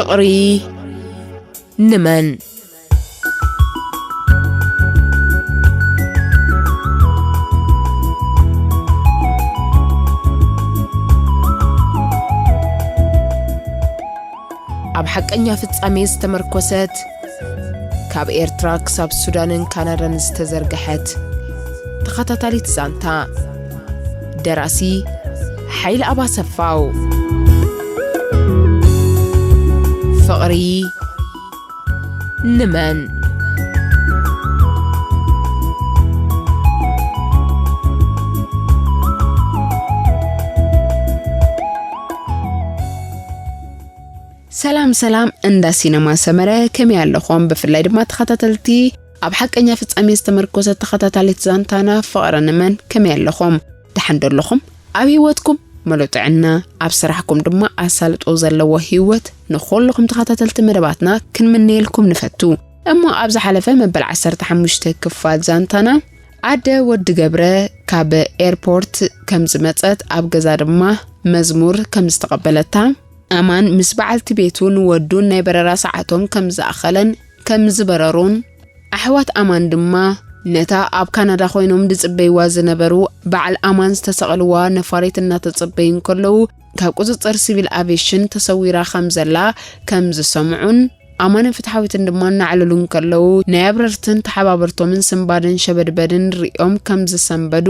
ፍቕሪ ንመን? ኣብ ሓቀኛ ፍጻሜ ዝተመርኮሰት፣ ካብ ኤርትራ ክሳብ ሱዳንን ካናዳን ዝተዘርግሐት ተኸታታሊት ዛንታ። ደራሲ ሓይለ ኣባሰፋው። ፍቕሪ ንመን? ሰላም ሰላም፣ እንዳ ሲነማ ሰመረ ከመይ ኣለኹም? ብፍላይ ድማ ተኸታተልቲ ኣብ ሓቀኛ ፍጻሜ ዝተመርኮሰ ተኸታታሊት ዛንታና ፍቕሪ ንመን ከመይ ኣለኹም? ደሓን ዶ ኣለኹም? ኣብ ህይወትኩም ምሉእ ጥዕና፣ ኣብ ስራሕኩም ድማ ኣሳልጦ ዘለዎ ህይወት ንኹልኹም ተኸታተልቲ መደባትና ክንምነየልኩም ንፈቱ። እሞ ኣብ ዝሓለፈ መበል ዓሰርተ ሓሙሽተ ክፋል ዛንታና፣ ኣደ ወዲ ገብረ ካብ ኤርፖርት ከም ዝመጸት፣ ኣብ ገዛ ድማ መዝሙር ከም ዝተቐበለታ፣ ኣማን ምስ በዓልቲ ቤቱ ንወዱን ናይ በረራ ሰዓቶም ከም ዝኣኸለን ከም ዝበረሩን፣ ኣሕዋት ኣማን ድማ ነታ ኣብ ካናዳ ኮይኖም ዝጽበይዋ ዝነበሩ በዓል ኣማን ዝተሰቐልዋ ነፋሪት እናተጸበዩ እንከለዉ፣ ካብ ቁጽጽር ሲቪል ኣቪሽን ተሰዊራ ከም ዘላ ከም ዝሰምዑን፣ ኣማንን ፍትሓዊትን ድማ እናዕለሉ እንከለዉ፣ ናይ ኣብረርትን ተሓባበርቶምን ስንባደን ሸበድበድን ሪኦም ከም ዝሰንበዱ፣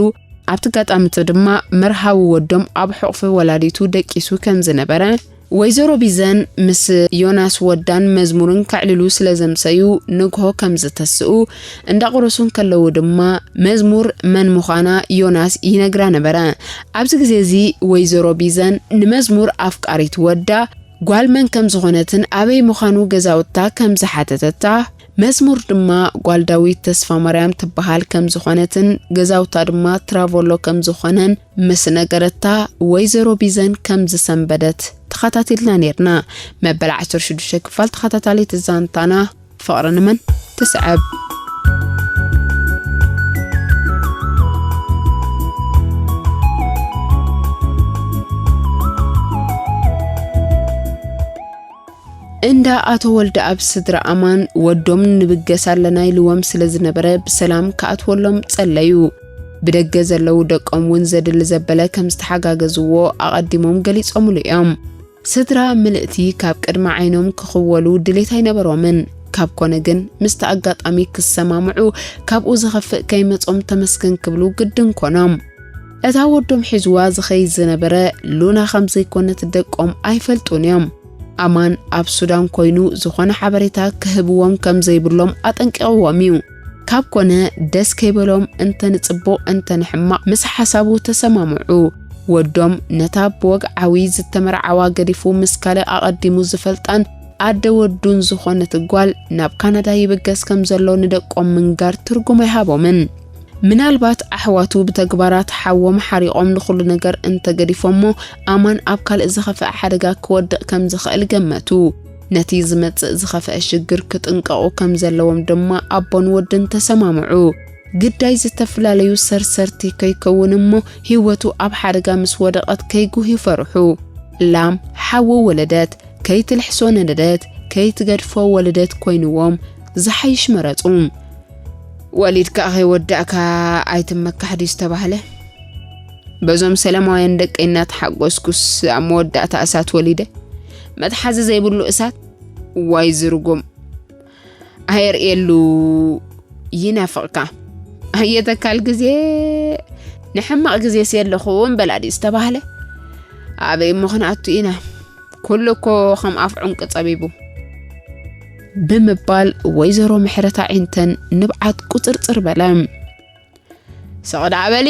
ኣብቲ ኣጋጣሚ እቲ ድማ መርሃዊ ወዶም ኣብ ሕቑፊ ወላዲቱ ደቂሱ ከም ዝነበረ፣ ወይዘሮ ቢዘን ምስ ዮናስ ወዳን መዝሙርን ከዕልሉ ስለ ዘምሰዩ፣ ንግሆ ከም ዝተስኡ፣ እንዳቑረሱ እንከለዉ ድማ፣ መዝሙር መን ምዃና ዮናስ ይነግራ ነበረ። ኣብዚ ግዜ እዚ ወይዘሮ ቢዘን ንመዝሙር ኣፍቃሪት ወዳ፣ ጓል መን ከም ዝኾነትን ኣበይ ምዃኑ ገዛውታ ከም ዝሓተተታ፣ መዝሙር ድማ ጓል ዳዊት ተስፋማርያም ትበሃል ከም ዝኾነትን ገዛውታ ድማ ትራቮሎ ከም ዝኾነን ምስ ነገረታ፣ ወይዘሮ ቢዘን ከም ዝሰንበደት ተኸታቲልና ኔርና። መበል ዓሰርተ ሽዱሽተ ክፋል ተኸታታሊት ዛንታና ፍቕሪ ንመን ትስዕብ። እንዳ ኣቶ ወልደኣብ ስድራ ኣማን ወዶም ንብገስ ኣለና ኢልዎም ስለ ዝነበረ፣ ብሰላም ክኣትወሎም ጸለዩ። ብደገ ዘለዉ ደቆም እውን ዘድሊ ዘበለ ከም ዝተሓጋገዝዎ ኣቐዲሞም ገሊጾምሉ እዮም። ስድራ ምልእቲ ካብ ቅድሚ ዓይኖም ክኽወሉ ድሌት ኣይነበሮምን። ካብ ኮነ ግን፣ ምስቲ ኣጋጣሚ ክሰማምዑ፣ ካብኡ ዝኸፍእ ከይመጾም ተመስገን ክብሉ ግድን ኮኖም። እታ ወዶም ሒዝዋ ዝኸይድ ዝነበረ ሉና ከም ዘይኮነት ደቆም ኣይፈልጡን እዮም። ኣማን ኣብ ሱዳን ኮይኑ ዝኾነ ሓበሬታ ክህብዎም ከም ዘይብሎም ኣጠንቂቕዎም እዩ። ካብ ኮነ፣ ደስ ከይበሎም፣ እንተ ንጽቡቕ እንተ ንሕማቕ ምስ ሓሳቡ ተሰማምዑ። ወዶም ነታ ብወግዓዊ ዝተመርዓዋ ገዲፉ ምስ ካልእ ኣቐዲሙ ዝፈልጣን ኣደ ወዱን ዝኾነት ጓል ናብ ካናዳ ይብገስ ከም ዘሎ ንደቆም ምንጋር ትርጉም ኣይሃቦምን። ምናልባት ኣሕዋቱ ብተግባራት ሓዎም ሓሪቖም ንኹሉ ነገር እንተገዲፎሞ፣ ኣማን ኣብ ካልእ ዝኸፍአ ሓደጋ ክወድቕ ከም ዝኽእል ገመቱ። ነቲ ዝመጽእ ዝኸፍአ ሽግር ክጥንቀቑ ከም ዘለዎም ድማ ኣቦን ወድን ተሰማምዑ። ግዳይ ዝተፈላለዩ ሰርሰርቲ ከይከውን እሞ፣ ህይወቱ ኣብ ሓደጋ ምስ ወደቐት ከይጉህ ይፈርሑ። ላም ሓዎ ወለደት፣ ከይትልሕሶ ነደደት፣ ከይትገድፎ ወለደት ኮይንዎም ዝሓይሽ መረጹ። ወሊድካ ከይወዳእካ ኣይትመካሕ ድዩ ዝተባህለ? በዞም ሰላማውያን ደቀይ እናተሓጎስኩስ ኣብ መወዳእታ እሳት ወሊደ። መትሓዚ ዘይብሉ እሳት? ዋይ ዝርጉም። ኣየርእየሉ ይናፍቕካ። ኣየተካል ግዜ ንሕማቕ ግዜስ የለኹ እምበላ ድዩ ዝተባህለ? ኣበይ እሞ ክንኣቱ ኢና? ኩሉ እኮ ከም ኣፍ ዑንቂ ጸቢቡ። ብምባል ወይዘሮ ምሕረት ኣዒንተን ንብዓት ቁጽርጽር በለ። ስቕ ደኣ በሊ፣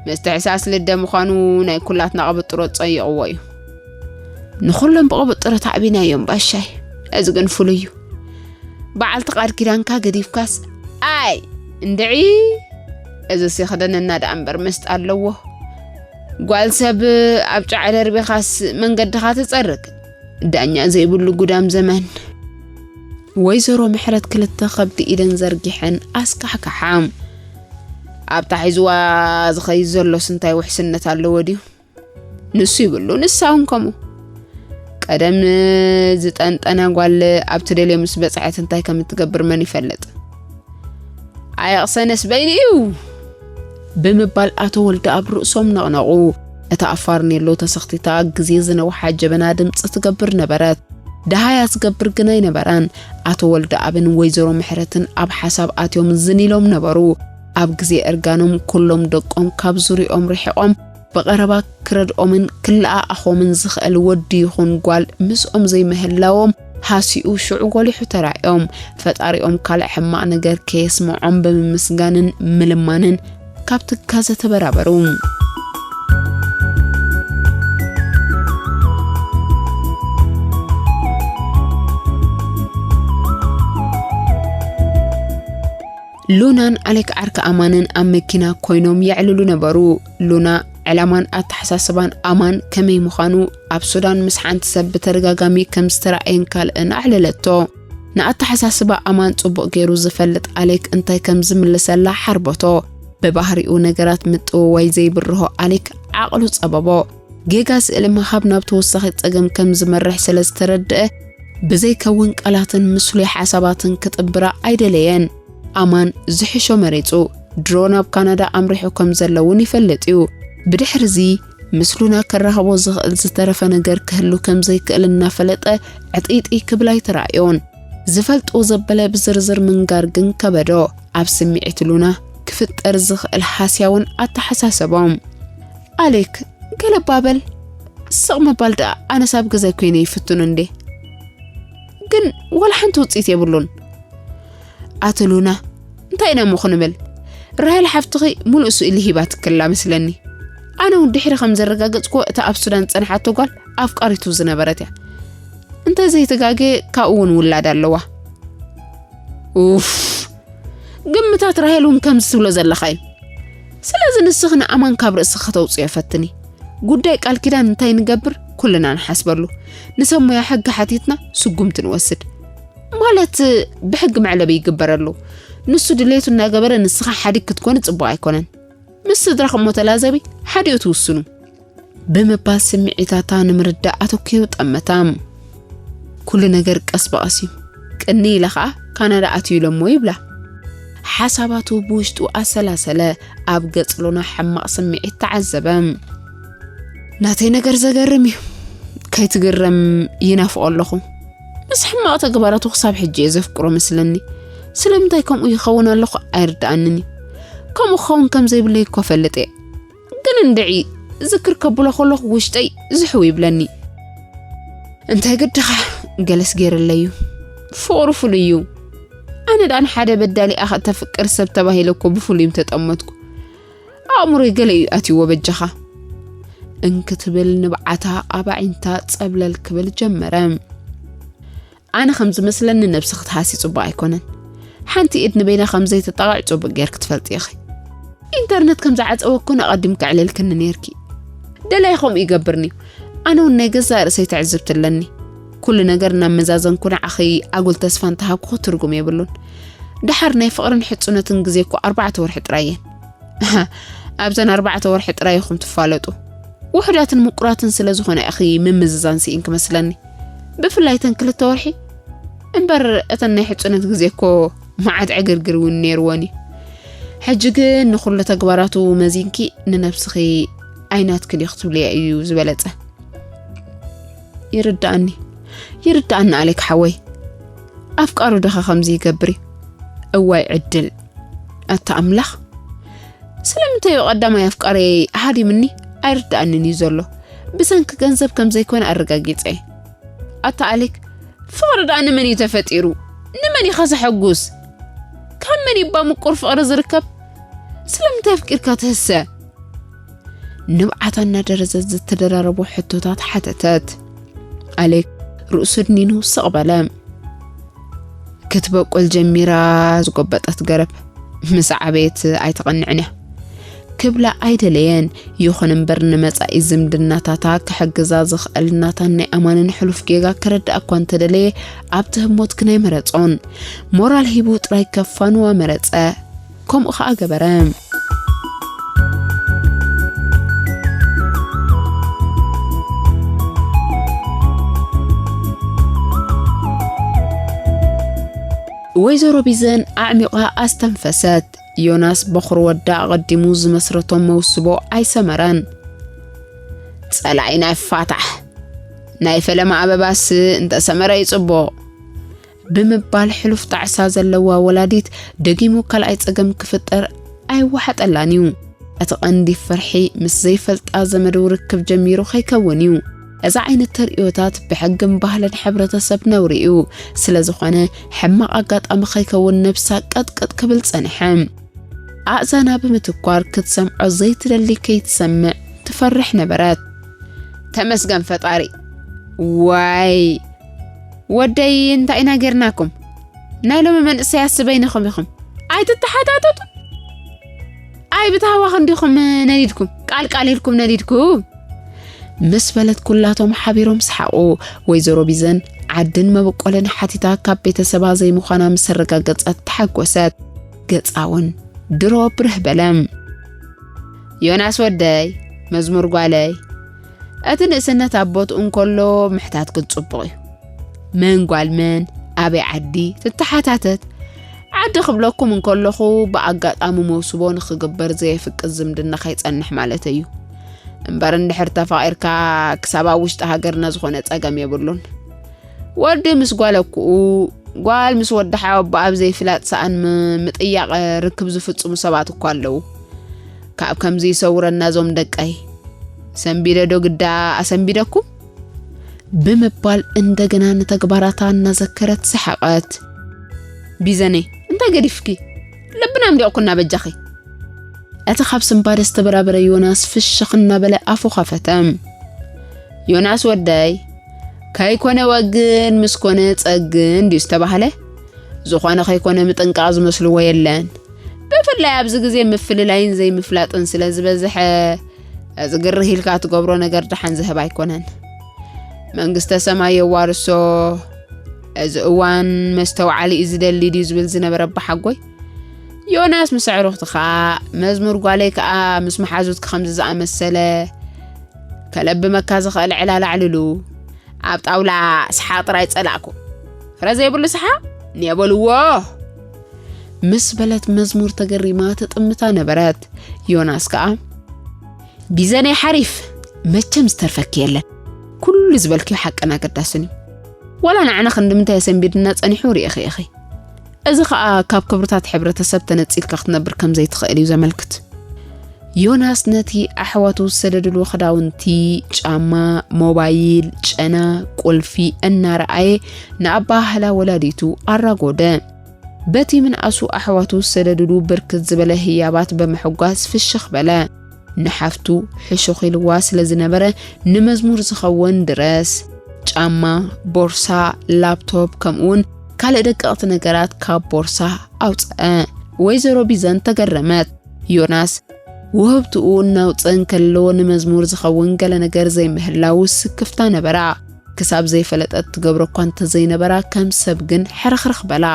ምስትሕሳስ ልደ ምዃኑ ናይ ኩላትና ቅብጥሮ ጸይቕዎ እዩ። ንኹሎም ብቅብጥሮ ታዕቢናዮም ባሻይ፣ እዚ ግን ፍሉይ እዩ። በዓልቲ ቃል ኪዳንካ ገዲፍካስ፣ ኣይ እንድዒ፣ እዚ ሲኽደነና ደኣ እምበር ምስጢ ኣለዎ። ጓል ሰብ ኣብ ጫዕ ደርቢኻስ መንገድኻ ትጸርግ። ዳኛ ዘይብሉ ጉዳም ዘመን። ወይዘሮ ምሕረት ክልተ ከብዲ ኢደን ዘርጊሐን ኣስካሕካሓ። ኣብታ ሒዝዋ ዝኸይድ ዘሎስ እንታይ ውሕስነት ኣለዎ ድዩ? ንሱ ይብሉ፣ ንሳ እውን ከምኡ። ቀደም ዝጠንጠና ጓል ኣብ ትደልዮ ምስ በጽሐት እንታይ ከም እትገብር መን ይፈልጥ? ኣየቕሰነስ በይኑ እዩ ብምባል ኣቶ ወልደኣብ ርእሶም ነቕነቑ። እታ ኣብ ፋርኔሎ ተሰኽቲታ ግዜ ዝነውሓ ጀበና ድምጺ ትገብር ነበረት። ደሃያ ዝገብር ግን ኣይነበረን። ኣቶ ወልደኣብን ወይዘሮ ምሕረትን ኣብ ሓሳብ ኣትዮም ዝን ኢሎም ነበሩ። ኣብ ግዜ እርጋኖም ኩሎም ደቆም ካብ ዙርያኦም ርሒቖም ብቐረባ ክረድኦምን ክለኣኣኾምን ዝኽእል ወዲ ይኹን ጓል ምስኦም ዘይምህላዎም ሃሲኡ ሽዑ ጎሊሑ ተራእዮም። ፈጣሪኦም ካልእ ሕማቕ ነገር ከየስምዖም ብምምስጋንን ምልማንን ካብ ትካዘ ተበራበሩ። ሉናን ኣሌክ ዓርኪ ኣማንን ኣብ መኪና ኮይኖም የዕልሉ ነበሩ። ሉና ዕላማን ኣተሓሳስባን ኣማን ከመይ ምዃኑ፣ ኣብ ሱዳን ምስ ሓንቲ ሰብ ብተደጋጋሚ ከም ዝተራእየን ካልእን ኣዕለለቶ። ንኣተሓሳስባ ኣማን ጽቡቕ ገይሩ ዝፈልጥ ኣሌክ እንታይ ከም ዝምልሰላ ሓርበቶ። ብባህሪኡ ነገራት ምጥውዋይ ዘይብርሆ ኣሌክ ዓቕሉ ጸበቦ። ጌጋ ስእሊ ምሃብ ናብ ተወሳኺ ጸገም ከም ዝመርሕ ስለ ዝተረድአ፣ ብዘይከውን ቃላትን ምስሉይ ሓሳባትን ክጥብራ ኣይደለየን። ኣማን ዝሕሾ መሪጹ። ድሮ ናብ ካናዳ ኣምሪሑ ከም ዘሎ እውን ይፈልጥ እዩ። ብድሕርዚ ምስ ሉና ከራኽቦ ዝኽእል ዝተረፈ ነገር ክህሉ ከም ዘይክእል እናፈለጠ ዕጥይጥይ ክብል ኣይተራእዮን። ዝፈልጦ ዘበለ ብዝርዝር ምንጋር ግን ከበዶ። ኣብ ስምዒት ሉና ክፍጠር ዝኽእል ሃስያውን ኣተሓሳሰቦም። ኣሌክ፣ ገለ እባ በል። ስቕ ምባል ደኣ ኣነስ ኣብ ገዛይ ኮይነ ይፍትኑ እንዴ። ግን ወላ ሓንቲ ውጽኢት የብሉን። ኣቲ ሉና፣ እንታይ ኢና እሞ ክንብል? ራሄል ሓፍትኺ ሙሉእ ስእሊ ሂባትክላ መስለኒ። ኣነ እውን ድሕሪ ከም ዘረጋገጽክዎ እታ ኣብ ሱዳን ዝጸንሓቶ ጓል ኣፍቃሪቱ ዝነበረት እያ። እንተ ዘይተጋግየ ካብኡ እውን ውላድ ኣለዋ። ኡፍ፣ ግምታት ራሄል እውን ከምዚ ትብሎ ዘለኻ እዩ። ስለዚ ንስኺ ንኣማን ካብ ርእስኺ ከተውጽዮ ፈትኒ። ጉዳይ ቃል ኪዳን እንታይ ንገብር? ኩልና ንሓስበሉ። ንሰብ ሞያ ሕጊ ሓቲትና ስጉምቲ ንወስድ። ማለት ብሕጊ መዕለቢ ይግበረሉ። ንሱ ድሌቱ እናገበረ ንስኻ ሓዲግ ክትኮኒ ጽቡቕ ኣይኮነን። ምስ ስድራኹም እሞ ተላዘቢ፣ ሓዲኡ ትውስኑ። ብምባል ስምዒታታ ንምርዳእ ኣተኲሩ ጠመታ። ኩሉ ነገር ቀስ ብቐስ እዩ። ቅኒ ኢለ ኸኣ ካናዳ ኣትዩ ኢሎሞ ይብላ። ሓሳባቱ ብውሽጡ ኣሰላሰለ። ኣብ ገጽ ሎና ሕማቕ ስምዒት ተዓዘበ። ናተይ ነገር ዘገርም እዩ። ከይትግረም ይናፍቖ ኣለኹ። ምስ ሕማቕ ተግባራቱ ክሳብ ሕጂ እየ ዘፍቅሮ መስለኒ። ስለምንታይ ከምኡ ይኸውን ኣለኹ ኣይርድኣንን እዩ። ከምኡ ክኸውን ከም ዘይብለይ እኮ እፈልጥ እየ። ግን እንድዒ ዝክር ከብሎ ከለኹ ውሽጠይ ዝሕው ይብለኒ። እንታይ ግድኻ፣ ገለስ ገይረለይ እዩ። ፍቕሩ ፍሉይ እዩ። ኣነ ደኣ ንሓደ በዳሊ ኣኸ ተፍቅር ሰብ ተባሂለ እኮ ብፍሉይ ምተጠመትኩ። ኣእምሮይ ገለ እዩ ኣትይዎ በጃኻ። እንክትብል ንብዓታ ኣብ ኣዒንታ ጸብለል ክብል ጀመረ። ኣነ ከም ዝመስለኒ ነብስኺ ትሃሲ ጽቡቕ ኣይኮነን። ሓንቲ ኢድ ንበይና ከም ዘይትጣቕዕ ጽቡቕ ጌርኪ ትፈልጢ ኢኺ። ኢንተርነት ከም ዝዓጸወ እኮ ኣቐዲምኪ ኣዕሊልክኒ ኔርኪ። ደላይ ከምኡ ይገብርኒ። ኣነ እውን ናይ ገዛእ ርእሰይ ትዕዝብቲ ኣለኒ። ኩሉ ነገር እናመዛዘንኩ ንዓኺ ኣጉል ተስፋ እንተሃብኩኺ ትርጉም የብሉን። ደሓር ናይ ፍቕርን ሕጽኖትን ግዜ እኮ ኣርባዕተ ወርሒ ጥራይ እየን። ኣብዘን ኣርባዕተ ወርሒ ጥራይ ኢኹም ትፋለጡ። ውሑዳትን ምቁራትን ስለ ዝኾና ኢኺ ምምዝዛን ስኢንኪ መስለኒ። ብፍላይ እተን ክልተ ወርሒ። እምበር እተን ናይ ሕጽነት ግዜ እኮ መዓት ዕግርግር እውን ነይርወን እዩ። ሕጂ ግን ንኹሉ ተግባራቱ መዚንኪ ንነብስኺ ኣይናትክን እዩ ክትብልያ እዩ ዝበለጸ። ይርድኣኒ፣ ይርድኣኒ ኣሌክ ሓወይ። ኣፍቃሩ ድኻ ከምዚ ይገብር እዩ? እዋይ ዕድል። ኣታ ኣምላኽ፣ ስለምንታይ እዩ ቀዳማይ ኣፍቃረይ ሃዲምኒ? ኣይርድኣንን እዩ ዘሎ። ብሰንኪ ገንዘብ ከም ዘይኮነ ኣረጋጊጸ እየ። ኣታ ኣሌክ፣ ፍቕሪ ደኣ ንመን እዩ ተፈጢሩ? ንመን ኢኻ ዘሐጉስ? ካብ መን እዩ እባ ምቁር ፍቕሪ ዝርከብ? ስለምንታይ ኣፍቂርካ ትህሰ? ንብዓታ እናደረዘት ዝተደራረቡ ሕቶታት ሓተተት። ኣሌክ ርእሱ ድኒኑ ስቕ በለ። ክትበቁል ጀሚራ ዝጎበጠት ገረብ ምስ ዓበየት ኣይትቐንዕን እያ ክብላ ኣይደለየን። ይኹን እምበር ንመጻኢ ዝምድናታታ ክሕግዛ ዝኽእል ናታን ናይ ኣማንን ሕሉፍ ጌጋ ክርዳእ እኳ እንተደለየ ኣብቲ ህሞት ግን ኣይመረጾን። ሞራል ሂቡ ጥራይ ከፋንዋ መረጸ። ከምኡ ኸኣ ገበረ። ወይዘሮ ቢዘን ኣዕሚቋ ኣስተንፈሰት። ዮናስ በኹሪ ወዳ ኣቐዲሙ ዝመስረቶም መውስቦ ኣይሰመረን። ጸላኢና ይፋታሕ፣ ናይ ፈለማ ኣበባስ እንተሰመረ ይጽቡቕ ብምባል ሕሉፍ ጣዕሳ ዘለዋ ወላዲት ደጊሙ ካልኣይ ጸገም ክፍጠር ኣይወሓጠላን እዩ። እቲ ቀንዲ ፍርሒ ምስ ዘይፈልጣ ዘመዱ ርክብ ጀሚሩ ከይከውን እዩ። እዚ ዓይነት ተርእዮታት ብሕግን ባህልን ሕብረተሰብ ነውሪ እዩ። ስለ ዝኾነ ሕማቕ ኣጋጣሚ ከይከውን ነብሳ ቀጥቀጥ ክብል ጸንሐ። ኣእዛና ብምትኳር ክትሰምዖ ዘይትደሊ ከይትሰምዕ ትፈርሕ ነበረት። ተመስገን ፈጣሪ። ዋይ ወደይ እንታይ ኢና ጌርናኩም? ናይ ሎሚ መንእሰያት ስበይንኹም ኢኹም። ኣይትተሓታተቱ። ኣይ ብታህዋ ክንዲኹም ነዲድኩም፣ ቃል ቃል ኢልኩም ነዲድኩም። ምስ በለት ኩላቶም ሓቢሮም ሰሓቑ። ወይዘሮ ቢዘን ዓድን መበቆልን ሓቲታ ካብ ቤተሰባ ዘይምዃና ምስ ኣረጋገጸት ተሓጎሰት። ገጻ እውን ድሮ ብርህ በለ። ዮናስ ወደይ፣ መዝሙር ጓለይ፣ እቲ ንእስነት ኣብ ቦትኡ እንከሎ ምሕታት ግን ጽቡቕ እዩ። መን ጓል መን፣ ኣበይ ዓዲ ትተሓታተት? ዓዲ ክብለኩም እንከለኹ ብኣጋጣሚ መውስቦ ንኽግበር ዘየፍቅድ ዝምድና ከይጸንሕ ማለት እዩ። እምበር እንድሕር ተፋቒርካ ክሳብ ኣብ ውሽጢ ሃገርና ዝኾነ ጸገም የብሉን። ወዲ ምስ ጓል ኣኩኡ፣ ጓል ምስ ወዲ ሓወቦኣ ኣብ ዘይፍላጥ ሰኣን ም-፣ ምጥያቕ ርክብ ዝፍጽሙ ሰባት እኳ ኣለዉ። ካብ ከምዚ ይሰውረና እዞም ደቀይ። ሰንቢደ ዶ ግዳ ኣሰንቢደኩም? ብምባል እንደገና ንተግባራታ እናዘከረት ሰሓቐት። ቢዘነይ፣ እንታይ ገዲፍኪ? ልብና ኣምሊቕኩና በጃኺ። እቲ ካብ ስንባደ ዝተበራበረ ዮናስ ፍሽኽ እናበለ ኣፉ ኸፈተ። ዮናስ ወደይ፣ ከይኮነ ወግን ምስ ኮነ ጸግን ድዩ ዝተባህለ? ዝኾነ ከይኮነ ምጥንቃቕ ዝመስልዎ የለን። ብፍላይ ኣብዚ ግዜ ምፍልላይን ዘይምፍላጥን ስለ ዝበዝሐ፣ እዚ ግርህ ኢልካ ትገብሮ ነገር ደሓን ዝህብ ኣይኮነን። መንግስተ ሰማይ የዋርሶ። እዚ እዋን መስተውዓሊ እዩ ዝደሊ ድዩ ዝብል ዝነበረ ኣባሓጎይ፣ ዮናስ ምስ ኣዕሩኽትኻ፣ መዝሙር ጓለይ ከኣ ምስ መሓዙትኪ ከምዚ ዝኣመሰለ ከለብመካ ዝኽእል ዕላል ኣዕልሉ። ኣብ ጣውላ ሰሓቕ ጥራይ ጸላእኩ። ፍረ ዘይብሉ ሰሓቕ ኔበልዎ። ምስ በለት መዝሙር ተገሪማ ትጥምታ ነበረት። ዮናስ ከኣ፣ ቢዘነይ ሓሪፍ፣ መቸም ዝተርፈኪ የለን። ኩሉ ዝበልክዮ ሓቅን ኣገዳስን እዩ። ዋላ ንዓና ክንዲ ምንታይ ኣሰንቢድና ጸኒሑ ርኢኺ ኢኺ። እዚ ኸኣ ካብ ክብርታት ሕብረተሰብ ተነጺልካ ክትነብር ከም ዘይትኽእል እዩ ዘመልክት። ዮናስ ነቲ ኣሕዋቱ ዝሰደድሉ ክዳውንቲ፣ ጫማ፣ ሞባይል፣ ጨና፣ ቁልፊ እናረኣየ ንኣባህላ ወላዲቱ ኣራጎደ። በቲ ምንኣሱ ኣሕዋቱ ዝሰደድሉ ብርክት ዝበለ ህያባት ብምሕጓስ ፍሽኽ በለ። ንሓፍቱ ሕሹኽ ኢልዋ ስለ ዝነበረ ንመዝሙር ዝኸውን ድረስ፣ ጫማ፣ ቦርሳ፣ ላፕቶፕ ከምኡውን ካልእ ደቀቕቲ ነገራት ካብ ቦርሳ ኣውጽአ። ወይዘሮ ቢዘን ተገረመት። ዮናስ ውህብትኡ እናውጽአ እንከሎ ንመዝሙር ዝኸውን ገለ ነገር ዘይምህላዉ ስክፍታ ነበራ። ክሳብ ዘይፈለጠት ትገብሮ እኳ እንተዘይነበራ ከም ሰብ ግን ሕርኽርኽ በላ።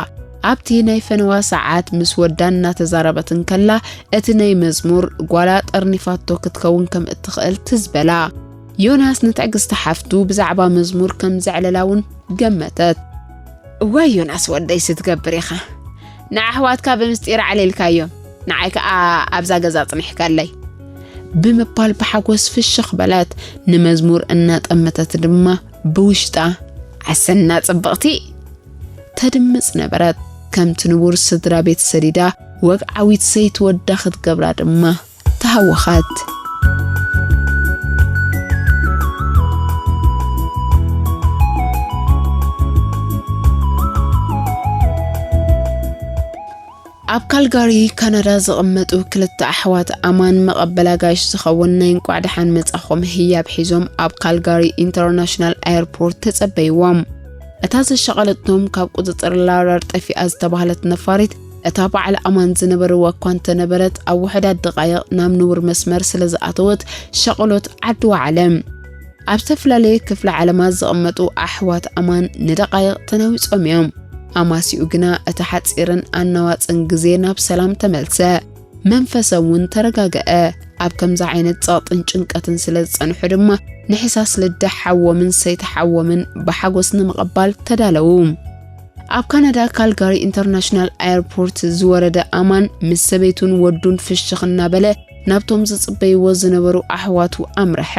ኣብቲ ናይ ፈነዋ ሰዓት ምስ ወዳ እናተዛረበት እንከላ እቲ ናይ መዝሙር ጓላ ጠርኒፋቶ ክትከውን ከም እትኽእል ትዝ በላ። ዮናስ ንትዕግስቲ ሓፍቱ ብዛዕባ መዝሙር ከም ዘዕለላ እውን ገመተት። እዋይ ዮናስ ወደይ ስትገብር ኢኻ። ንኣሕዋትካ ብምስጢር ኣዕሊልካዮም፣ ንዓይ ከኣ ኣብዛ ገዛ ጽኒሕካለይ። ብምባል ብሓጎስ ፍሽኽ በለት። ንመዝሙር እናጠመተት ድማ ብውሽጣ ኣሰና ጽብቕቲ ተድምጽ ነበረት። ከምቲ ንቡር ስድራ ቤት ሰዲዳ ወግዓዊት ዘይትወዳ ክትገብራ ድማ ተሃወኸት። ኣብ ካልጋሪ ካናዳ ዝቕመጡ ክልተ ኣሕዋት ኣማን መቐበል ኣጋይሽ ዝኸውን ናይ እንቋዕ ደሓን መጻኹም ህያብ ሒዞም ኣብ ካልጋሪ ኢንተርናሽናል ኣየርፖርት ተጸበይዎም። እታ ዘሻቐለቶም ካብ ቁጽጽር ላውረር ጠፊኣ ዝተባህለት ነፋሪት እታ በዓል ኣማን ዝነበርዋ እኳ እንተነበረት ኣብ ውሑዳት ደቓይቕ ናብ ንቡር መስመር ስለ ዝኣተወት ሻቕሎት ዓዲ ወዓለ። ኣብ ዝተፈላለየ ክፍለ ዓለማት ዝቕመጡ ኣሕዋት ኣማን ንደቓይቕ ተናዊጾም እዮም። ኣማሲኡ ግና እቲ ሓጺርን ኣናዋጽን ግዜ ናብ ሰላም ተመልሰ። መንፈሰ እውን ተረጋገአ። ኣብ ከምዚ ዓይነት ጸቕጥን ጭንቀትን ስለ ዝጸንሑ ድማ ንሕሳስ ልደ ሓዎምን ሰይቲ ሓዎምን ብሓጎስ ንምቕባል ተዳለዉ። ኣብ ካናዳ ካልጋሪ ኢንተርናሽናል ኣየርፖርት ዝወረደ ኣማን ምስ ሰበይቱን ወዱን ፍሽኽ እናበለ ናብቶም ዝጽበይዎ ዝነበሩ ኣሕዋቱ ኣምርሐ።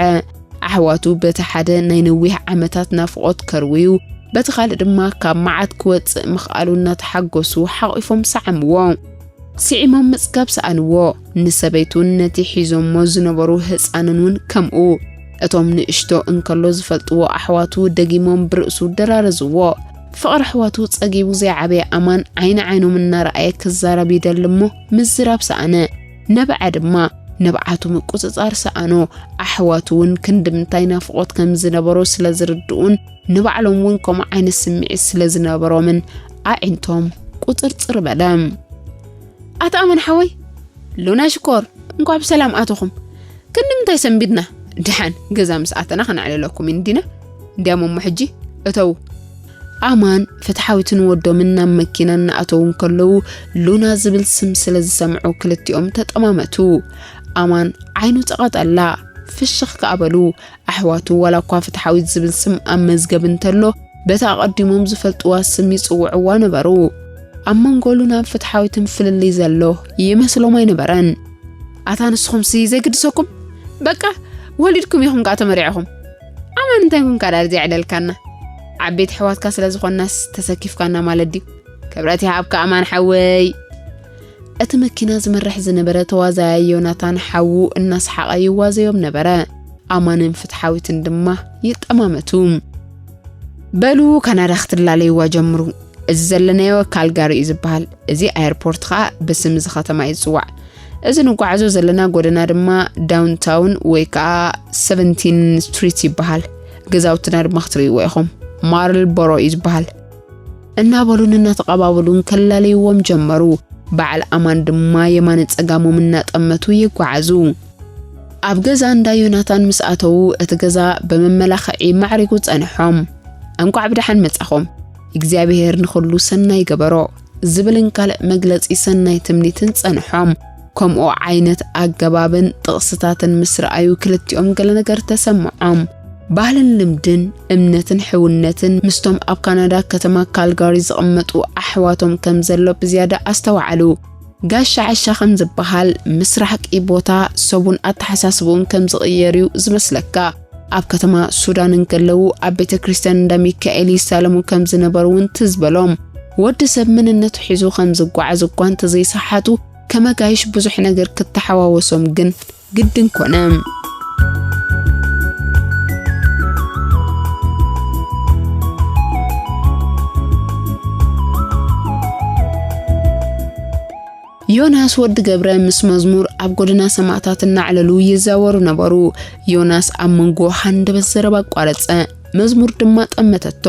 ኣሕዋቱ በቲ ሓደ ናይ ነዊሕ ዓመታት ናፍቖት ከርውዩ፣ በቲ ካልእ ድማ ካብ መዓት ክወጽእ ምኽኣሉ እናተሓጎሱ ሓቒፎም ሰዓምዎ። ስዒሞም ምጽጋብ ሰኣንዎ። ንሰበይቱን ነቲ ሒዞሞ ዝነበሩ ህጻንን እውን ከምኡ። እቶም ንእሽቶ እንከሎ ዝፈልጥዎ ኣሕዋቱ ደጊሞም ብርእሱ ደራረዝዎ። ፍቕሪ ኣሕዋቱ ጸጊቡ ዘይዓበየ ኣማን ዓይኒ ዓይኖም እናረኣየ ክዛረብ ይደሊ እሞ ምዝራብ ሰኣነ። ነብዐ ድማ ንብዓቱ ምቁጽጻር ሰኣኖ። ኣሕዋቱ እውን ክንዲ ምንታይ ናፍቖት ከም ዝነበሮ ስለ ዝርድኡን ንባዕሎም እውን ከምኡ ዓይነት ስምዒት ስለ ዝነበሮምን ኣዒንቶም ቁጽርጽር በለ። ኣታ ኣማን ሓወይ፣ ሉና ሽኮር፣ እንኳዕ ብሰላም ኣተኹም። ክንዲ ምንታይ ሰንቢድና? ደሓን ገዛ ምስ ኣተና ከነዕልለኩም ኢና ዲና። እንዲያም እሞ ሕጂ እተው። ኣማን ፍትሓዊትን ወዶምን ናብ መኪና እናኣተዉ እንከለዉ ሉና ዝብል ስም ስለ ዝሰምዑ ክልቲኦም ተጠማመቱ። ኣማን ዓይኑ ጸቐጠላ። ፍሽኽ ከኣ በሉ። ኣሕዋቱ ዋላ እኳ ፍትሓዊት ዝብል ስም ኣብ መዝገብ እንተሎ በቲ ኣቐዲሞም ዝፈልጥዋ ስም ይጽውዕዋ ነበሩ። ኣብ መንጎ ሉናን ፍትሓዊትን ፍልልይ ዘሎ ይመስሎም ኣይነበረን። ኣታ ንስኹምሲ ዘይግድሰኩም? በቃ ወሊድኩም ኢኹም ከኣ ተመሪዕኹም። ኣማን እንታይ ኮንካ ዳር ዘይዕለልካና? ዓበይቲ ኣሕዋትካ ስለ ዝኾንናስ ተሰኪፍካና ማለት ድዩ? ክብረት ይሃብካ ኣማን ሓወይ። እቲ መኪና ዝመርሕ ዝነበረ ተዋዛያይ ዮናታን ሓዉ እናሰሓቐ ይዋዘዮም ነበረ። ኣማንን ፍትሓዊትን ድማ ይጠማመቱ። በሉ ካናዳ ክትላለይዋ ጀምሩ። እዚ ዘለናዮ ካልጋሪ እዩ ዝበሃል። እዚ ኣየርፖርት ኸኣ ብስም እዚ ከተማ እዩ ዝጽዋዕ። እዚ ንጓዓዞ ዘለና ጎደና ድማ ዳውንታውን ወይ ከኣ ሰቨንቲን ስትሪት ይበሃል። ገዛውትና ድማ ክትርእይዎ ኢኹም። ማርልቦሮ እዩ ዝበሃል። እናበሉን እናተቐባበሉን ከላለይዎም ጀመሩ። በዓል ኣማን ድማ የማነ ጸጋሞም እናጠመቱ ይጓዓዙ። ኣብ ገዛ እንዳ ዮናታን ምስ ኣተዉ እቲ ገዛ ብመመላኽዒ ማዕሪጉ ጸንሖም። እንቋዕ ብደሓን መጻኹም፣ እግዚኣብሔር ንኹሉ ሰናይ ገበሮ ዝብልን ካልእ መግለጺ ሰናይ ትምኒትን ጸንሖም። ከምኡ ዓይነት ኣገባብን ጥቕስታትን ምስ ረኣዩ ክልቲኦም ገለ ነገር ተሰምዖም። ባህልን ልምድን፣ እምነትን ሕውነትን ምስቶም ኣብ ካናዳ ከተማ ካልጋሪ ዝቕመጡ ኣሕዋቶም ከም ዘሎ ብዝያዳ ኣስተውዓሉ። ጋሻ ዓሻ ከም ዝበሃል ምስ ራሕቂ ቦታ ሰቡን ኣተሓሳስብኡን ከም ዝቕየር እዩ ዝመስለካ። ኣብ ከተማ ሱዳን እንከለዉ ኣብ ቤተ ክርስቲያን እንዳ ሚካኤል ይሳለሙ ከም ዝነበሩ እውን ትዝ በሎም። ወዲ ሰብ መንነቱ ሒዙ ከም ዝጓዓዝ እኳ እንተዘይሰሓቱ ከመጋይሽ ብዙሕ ነገር ክተሓዋወሶም ግን ግድን ኮነ። ዮናስ ወዲ ገብረ ምስ መዝሙር ኣብ ጎደና ሰማእታት እናዕለሉ ይዛወሩ ነበሩ። ዮናስ ኣብ መንጎ ሃንደበት ዘረባ ኣቋረጸ። መዝሙር ድማ ጠመተቶ።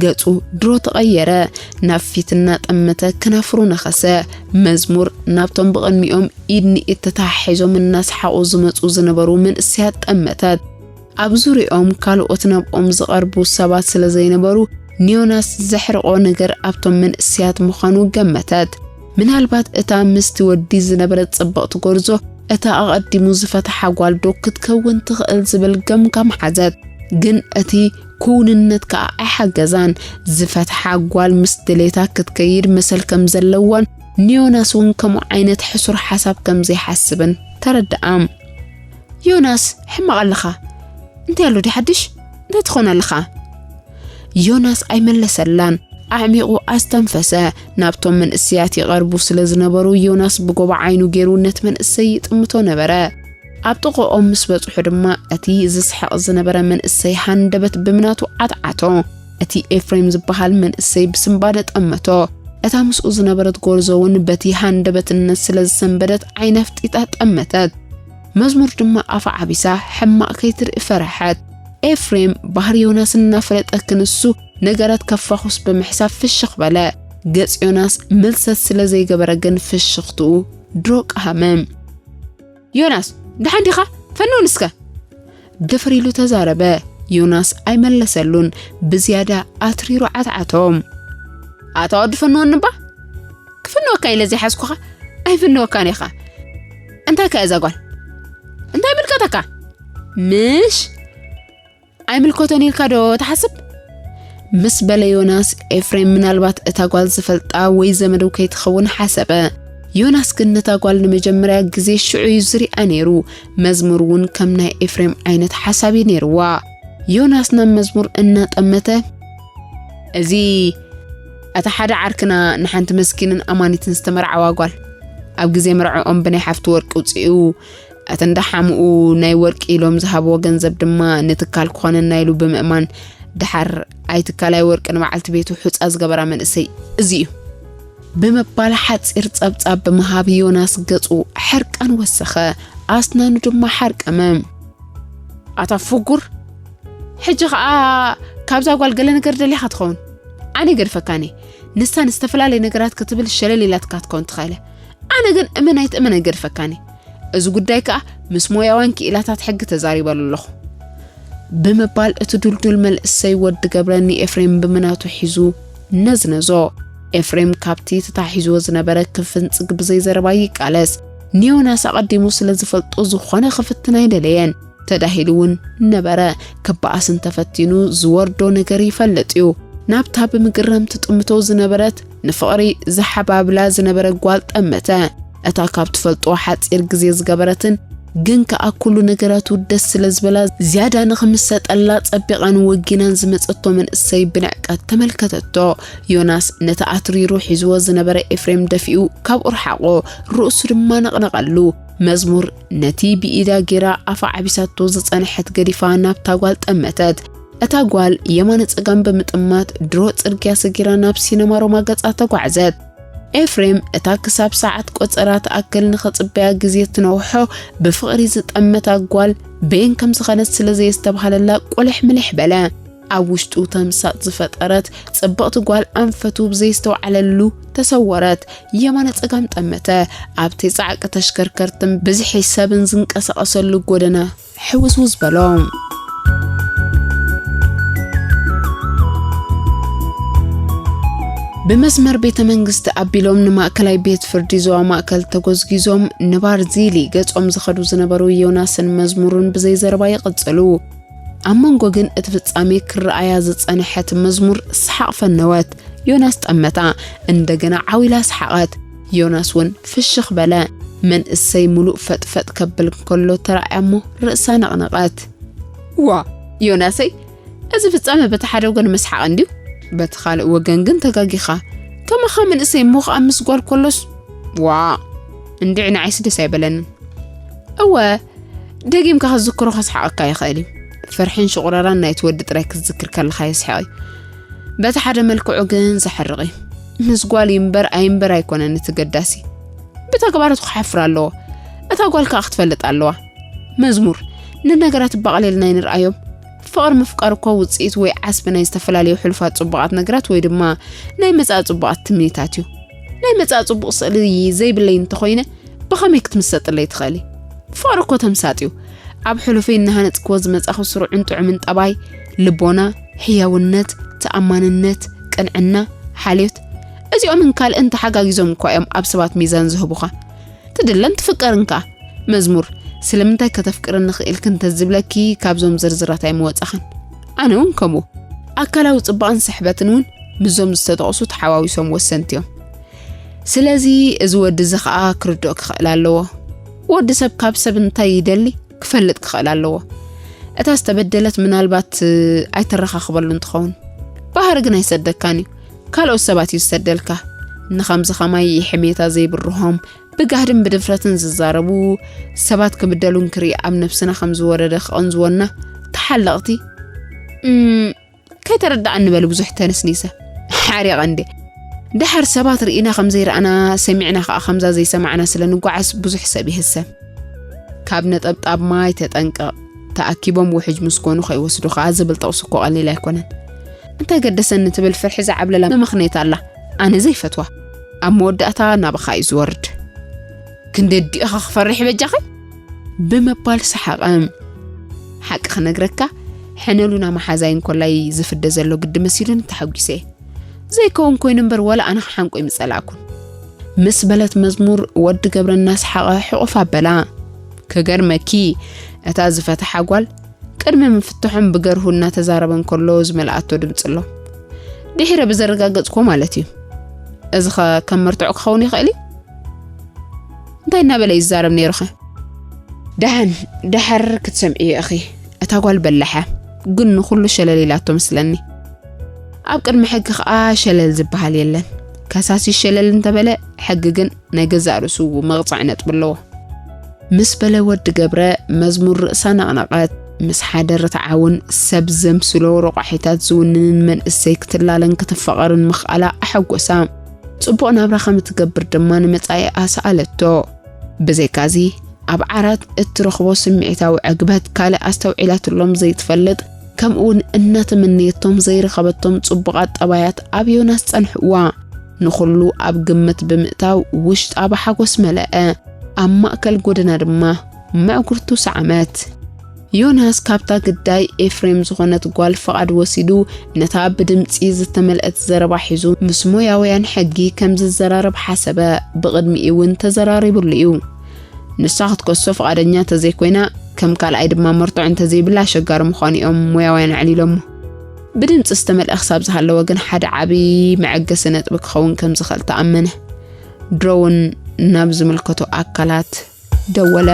ገጹ ድሮ ተቐየረ። ናብ ፊት እናጠመተ ከናፍሩ ነኸሰ። መዝሙር ናብቶም ብቕድሚኦም ኢድ ንኢድ ተተሓሒዞም እናሰሓቑ ዝመጹ ዝነበሩ መንእሰያት ጠመተት። ኣብ ዙርያኦም ካልኦት ናብኦም ዝቐርቡ ሰባት ስለ ዘይነበሩ፣ ንዮናስ ዘሕርቖ ነገር ኣብቶም መንእሰያት ምዃኑ ገመተት። ምናልባት እታ ምስቲ ወዲ ዝነበረት ጽብቕቲ ጎርዞ፣ እታ ኣቐዲሙ ዝፈትሓ ጓል ዶ ክትከውን ትኽእል ዝብል ገምጋም ሓዘት። ግን እቲ ክውንነት ከኣ ኣይሓገዛን። ዝፈትሓ ጓል ምስ ድሌታ ክትከይድ መሰል ከም ዘለዋን ንዮናስ እውን ከምኡ ዓይነት ሕሱር ሓሳብ ከም ዘይሓስብን ተረድኣ። ዮናስ፣ ሕማቕ ኣለኻ። እንታይ ኣሎ ድዩ ሓድሽ? እንታይ ትኾን ኣለኻ? ዮናስ ኣይመለሰላን። ኣዕሚቑ ኣስተንፈሰ። ናብቶም መንእሰያት ይቐርቡ ስለ ዝነበሩ፣ ዮናስ ብጎቦ ዓይኑ ገይሩ ነቲ መንእሰይ ይጥምቶ ነበረ። ኣብ ጥቕኦም ምስ በጽሑ ድማ፣ እቲ ዝስሕቕ ዝነበረ መንእሰይ ሃንደበት ብምናቱ ዓትዓቶ። እቲ ኤፍሬም ዝበሃል መንእሰይ ብስንባደ ጠመቶ። እታ ምስኡ ዝነበረት ጎርዞ እውን በቲ ሃንደበትነት ስለ ዝሰንበደት፣ ዓይና ኣፍጢጣ ጠመተት። መዝሙር ድማ ኣፋ ዓቢሳ ሕማቕ ከይትርኢ ፈርሐት። ኤፍሬም ባህሪ ዮናስ እናፈለጠ ክንሱ ነገራት ከፋኹስ ብምሕሳብ ፍሽኽ በለ። ገጽ ዮናስ ምልሰት ስለ ዘይገበረ ግን ፍሽኽትኡ ድሮ ቀሃመ። "ዮናስ፣ ደሓን ዲኻ? ፈንውን እስከ!" ደፈር ኢሉ ተዛረበ። ዮናስ ኣይመለሰሉን፣ ብዝያዳ ኣትሪሩ ዓትዓቶም። "ኣታ ወዲ ፈንወኒ እባ!" "ክፍንወካ ኢለ ዘይሓዝኩኻ ኣይፍንወካን ኢኻ። እንታይ ከ እዛ ጓል? እንታይ ምልከተካ? ምሽ ኣይምልከቶን ኢልካ ዶ ትሓስብ?" ምስ በለ ዮናስ፣ ኤፍሬም ምናልባት እታ ጓል ዝፈልጣ ወይ ዘመዱ ከይትኸውን ሓሰበ። ዮናስ ግን ነታ ጓል ንመጀመርያ ግዜ ሽዑ እዩ ዝሪኣ ነይሩ። መዝሙር እውን ከም ናይ ኤፍሬም ዓይነት ሓሳብ እዩ ነይርዋ። ዮናስ ናብ መዝሙር እናጠመተ፣ እዚ፣ እታ ሓደ ዓርክና ንሓንቲ መስኪንን ኣማኒትን ዝተመርዓዋ ጓል፣ ኣብ ግዜ መርዕኦም ብናይ ሓፍቱ ወርቂ ውፅኡ፣ እቲ እንዳሓምኡ ናይ ወርቂ ኢሎም ዝሃብዎ ገንዘብ ድማ ንትካል ክኾነና ኢሉ ብምእማን፣ ድሓር ኣይትካላይ ወርቂ ንበዓልቲ ቤቱ ሑፃ ዝገበራ መንእሰይ እዚ እዩ። ብምባል ሓፂር ፀብፃብ ብምሃብ ዮናስ ገፁ ሕርቃን ወሰኸ፣ ኣስናኑ ድማ ሓርቀመ። ኣታ ፍጉር፣ ሕጂ ኸኣ ካብዛ ጓል ገለ ነገር ደሊኻ ትኸውን። ኣነ ይገድፈካኒ። ንሳ ንዝተፈላለየ ነገራት ክትብል ሸለል ኢላትካ ትኸውን ትኽእለ። ኣነ ግን እመን ኣይትእመን ኣይገድፈካኒ። እዚ ጉዳይ ከኣ ምስ ሞያውያን ክኢላታት ሕጊ ተዛሪበሉ ኣለኹ። ብምባል እቲ ዱልዱል መንእሰይ ወዲ ገብረ ንኤፍሬም ብምናቱ ሒዙ ነዝነዞ። ኤፍሬም ካብቲ ተታሒዝዎ ዝነበረ ክፍንጽግ ብዘይ ዘረባ ይቃለስ። ንዮናስ ኣቐዲሙ ስለ ዝፈልጦ ዝኾነ ክፍትን ኣይደለየን። ተዳሂሉ እውን ነበረ። ክበኣስ እንተፈቲኑ ዝወርዶ ነገር ይፈልጥ እዩ። ናብታ ብምግርም ትጥምቶ ዝነበረት ንፍቕሪ ዝሓባብላ ዝነበረ ጓል ጠመተ። እታ ካብ ትፈልጦ ሓጺር ግዜ ዝገበረትን ግን ከኣ ኩሉ ነገራቱ ደስ ስለ ዝበላ ዝያዳ ንኽምሰጠላ ጸቢቓን ወጊናን ዝመጸቶ መንእሰይ ብንዕቀት ተመልከተቶ። ዮናስ ነቲ ኣትሪሩ ሒዝዎ ዝነበረ ኤፍሬም ደፊኡ ካብኡ ረሓቖ፣ ርእሱ ድማ ነቕነቐሉ። መዝሙር ነቲ ብኢዳ ጌራ ኣፋ ዓቢሳቶ ዝጸንሐት ገዲፋ ናብታ ጓል ጠመተት። እታ ጓል የማነ ጸጋም ብምጥማት ድሮ ጽርግያ ሰጊራ ናብ ሲነማ ሮማ ገጻ ተጓዕዘት። ኤፍሬም እታ ክሳብ ሰዓት ቆጸራ ትኣክል ንኽጽበያ ግዜ ትነውሖ ብፍቕሪ ዝጠመታ ጓል በየን ከም ዝኸነት ስለ ዘየስተብሃለላ ቁልሕ ምልሕ በለ። ኣብ ውሽጡ ተምሳጥ ዝፈጠረት ጽብቕቲ ጓል ኣንፈቱ ብዘይስተውዓለሉ ተሰወረት። የማነ ጸጋም ጠመተ። ኣብቲ ጻዕቂ ተሽከርከርትን ብዝሒ ሰብን ዝንቀሳቐሰሉ ጎደና ሕውዝውዝ በሎ። ብመስመር ቤተ መንግስቲ ኣቢሎም ንማእከላይ ቤት ፍርዲ ዞባ ማእከል ተጎዝጊዞም ንባርዚሊ ገጾም ዝኸዱ ዝነበሩ ዮናስን መዝሙርን ብዘይ ዘረባ ይቕጽሉ። ኣብ መንጎ ግን እቲ ፍጻሜ ክረኣያ ዝጸንሐት መዝሙር ሰሓቕ ፈነወት። ዮናስ ጠመታ፣ እንደገና ዓው ኢላ ሰሓቐት። ዮናስ እውን ፍሽኽ በለ። መንእሰይ ሙሉእ ፈጥፈጥ ከብል ከሎ ተራእያ እሞ ርእሳ ነቕነቐት። ዋ፣ ዮናሰይ፣ እዚ ፍጻመ በቲ ሓደ ወገን መስሓቕ እንድዩ፣ በቲ ካልእ ወገን ግን ተጋጊኻ። ከማኻ መንእሰይ እሞ ኸኣ ምስ ጓል ከሎስ፣ ዋ፣ እንድዒ ንዓይስ ደስ ኣይበለንን። እወ፣ ደጊምካ ክትዝክሮ ከስሓቐካ ይኽእል እዩ። ፍርሕን ሽቑረራን ናይቲ ወዲ ጥራይ ክትዝክር ከለኻ የስሕቕ እዩ። በቲ ሓደ መልክዑ ግን ዘሕርቕ እዩ። ምስ ጓል ይንበር ኣይንበር ኣይኮነን እቲ ገዳሲ። ብተግባራቱ ክሓፍር ኣለዎ። እታ ጓል ከኣ ክትፈልጥ ኣለዋ። መዝሙር፣ ንነገራት ብቐሊልና ኣይንርኣዮም። ፍቕሪ ምፍቃር እኮ ውጽኢት ወይ ዓስቢ ናይ ዝተፈላለዩ ሕሉፋት ጽቡቓት ነገራት ወይ ድማ ናይ መጻኢ ጽቡቓት ትምኒታት እዩ። ናይ መጻኢ ጽቡቕ ስእሊ ዘይብለይ እንተኾይነ ብኸመይ ክትምሰጥለይ ትኽእሊ? ፍቕሪ እኮ ተምሳጥ እዩ። ኣብ ሕሉፈይ እናሃነጽክዎ ዝመጻኹ ስሩዕን ጥዑምን ጠባይ፣ ልቦና፣ ሕያውነት፣ ተኣማንነት፣ ቅንዕና፣ ሓልዮት፣ እዚኦምን ካልእን ተሓጋጊዞም እኳ እዮም ኣብ ሰባት ሚዛን ዝህቡኻ። ትድለን ትፍቀርን ከኣ። መዝሙር፣ ስለምንታይ ከተፍቅርኒ ክኢልኪ እንተዝብለኪ ካብዞም ዝርዝራት ኣይምወጻኽን። ኣነ እውን ከምኡ። ኣካላዊ ጽባቕን ስሕበትን እውን ምስዞም ዝተጠቕሱ ተሓዋዊሶም ወሰንቲ እዮም። ስለዚ እዚ ወዲ እዚ ኸኣ ክርድኦ ክኽእል ኣለዎ። ወዲ ሰብ ካብ ሰብ እንታይ ይደሊ ክፈልጥ ክኽእል ኣለዎ። እታ ዝተበደለት ምናልባት ኣይተረኻኽበሉን ትኸውን። ባህሪ ግን ኣይሰደካን እዩ። ካልኦት ሰባት እዩ ዝሰደልካ። ንኸምዚ ኸማይ ሕሜታ ዘይብርሆም ብጋህድን ብድፍረትን ዝዛረቡ ሰባት ክብደሉን ክርኢ ኣብ ነብስና ከም ዝወረደ ክቐንዝወና ተሓለቕቲ፣ እም፣ ከይተረዳኣኒ በሊ ብዙሕ ተነስኒሰ ሓሪቐ እንዴ። ደሓር ሰባት ርኢና ከም ዘይረኣና ሰሚዕና ከኣ ከምዛ ዘይሰማዕና ስለ ንጓዓዝ ብዙሕ ሰብ ይህሰም። ካብ ነጠብጣብ ማይ ተጠንቀቕ፣ ተኣኪቦም ውሕጅ ምስ ኮኑ ከይወስዱኻ ዝብል ጥቕሲ እኮ ቀሊል ኣይኮነን። እንታይ ገደሰኒ ትብል ፍርሒ ዝዓብለላ መመኽነይታ ኣላ። ኣነ ዘይፈትዋ። ኣብ መወዳእታ ናባኻ እዩ ዝወርድ። ክንደይ ኣዲእኻ ክፈርሕ በጃኺ? ብምባል ሰሓቐ። ሓቂ ክነግረካ፣ ሕነሉና መሓዛይ እንኮላይ ዝፍደ ዘሎ ግዲ መሲሉኒ ተሓጒሰ። ዘይከውን ኮይኑ እምበር ዋላ ኣነ ክሓንቆ ይምጸላእኩን። ምስ በለት መዝሙር ወዲ ገብረ እናሰሓቐ ሕቑፍ ኣበላ። ክገርመኪ፣ እታ ዝፈትሓ ጓል ቅድሚ ምፍትሖም ብገርሁ እናተዛረበ እንከሎ ዝመልኣቶ ድምጺ ኣሎ። ድሒረ ብዘረጋገጽኩዎ ማለት እዩ። እዚ ኸ ከም መርትዖ ክኸውን ይኽእል እዩ? እንታይ እናበለ ይዛረብ ነይሩኸ? ደሓን፣ ደሓር ክትሰምዕዮ ኢኺ። እታ ጓል በላሕ እያ፣ ግን ንኹሉ ሸለል ኢላቶ መስለኒ። ኣብ ቅድሚ ሕጊ ኸኣ ሸለል ዝበሃል የለን። ከሳሲ ሸለል እንተበለ፣ ሕጊ ግን ናይ ገዛእ ርእሱ መቕጻዒ ነጥቢ ኣለዎ። ምስ በለ ወዲ ገብረ መዝሙር ርእሳ ነቕነቐት። ምስ ሓደ ርትዓውን ሰብ ዘምስሎ ረቋሒታት ዝውንንን መንእሰይ ክትላለን ክትፋቐርን ምኽኣላ ኣሐጎሳ። ጽቡቕ ናብራ ከም እትገብር ድማ ንመጻኢኣ ሰኣለቶ። ብዘይካዚ፣ ኣብ ዓራት እትረኽቦ ስምዒታዊ ዕግበት ካልእ ኣስተውዒላትሎም ዘይትፈልጥ፣ ከምኡውን እናተመነየቶም ዘይረኸበቶም ጽቡቓት ጠባያት ኣብ ዮናስ ጸንሕዋ። ንኹሉ ኣብ ግምት ብምእታው ውሽጣ ብሓጎስ መለአ። ኣብ ማእከል ጎደና ድማ ምዕጉርቱ ሰዓመት። ዮናስ ካብታ ግዳይ ኤፍሬም ዝኾነት ጓል ፍቓድ ወሲዱ፣ ነታ ብድምጺ ዝተመልአት ዘረባ ሒዙ ምስ ሞያውያን ሕጊ ከም ዝዘራረብ ሓሰበ። ብቕድሚኡ እውን ተዘራሪብሉ እዩ። ንሳ ክትከሶ ፍቓደኛ ተዘይኮይና፣ ከም ካልኣይ ድማ መርትዖ እንተዘይብላ ኣሸጋሪ ምዃኑ እዮም ሞያውያን ኣዕሊሎሞ። ብድምጺ ዝተመልአ ክሳብ ዝሃለወ ግን ሓደ ዓቢ መዐገሲ ነጥቢ ክኸውን ከም ዝኽእል ተኣመነ። ድሮ እውን ናብ ዝምልከቶ ኣካላት ደወለ።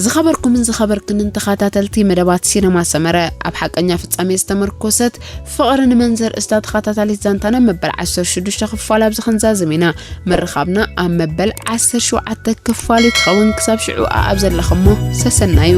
ዝኸበርኩምን ዝኸበርክንን ተኸታተልቲ መደባት ሲነማ ሰመረ፣ ኣብ ሓቀኛ ፍጻሜ ዝተመርኮሰት ፍቕሪ ንመን ዘርእስታ ተኸታታሊት ዛንታና መበል ዓሰርተ ሽዱሽተ ክፋል ኣብዚ ክንዛዝም ኢና። ምርኻብና ኣብ መበል ዓሰርተ ሸውዓተ ክፋል እዩ ክኸውን። ክሳብ ሽዑ ኣብ ዘለኽሞ ሰሰናዩ።